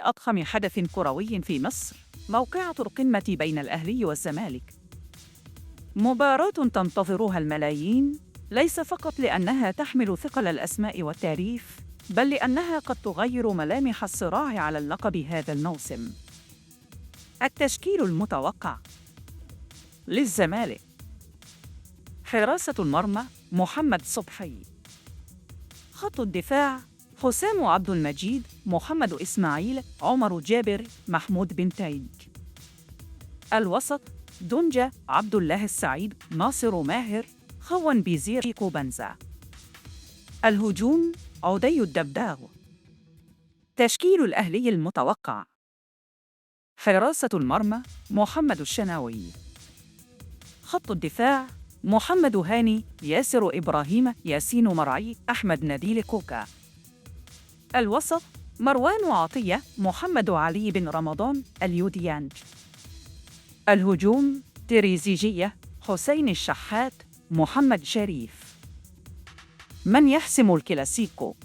أضخم حدث كروي في مصر، موقعة القمة بين الأهلي والزمالك. مباراة تنتظرها الملايين، ليس فقط لأنها تحمل ثقل الأسماء والتاريخ، بل لأنها قد تغير ملامح الصراع على اللقب هذا الموسم. التشكيل المتوقع للزمالك: حراسة المرمى محمد صبحي، خط الدفاع حسام عبد المجيد، محمد إسماعيل، عمر جابر، محمود بنتايج. الوسط دونجا، عبد الله السعيد، ناصر ماهر، خوان بيزير، كوبنزا. الهجوم عدي الدباغ. تشكيل الأهلي المتوقع: حراسة المرمى محمد الشناوي، خط الدفاع محمد هاني، ياسر إبراهيم، ياسين مرعي، أحمد نبيل كوكا. الوسط مروان عطية، محمد علي بن رمضان، اليو ديانج. الهجوم تريزيجيه، حسين الشحات، محمد شريف. من يحسم الكلاسيكو؟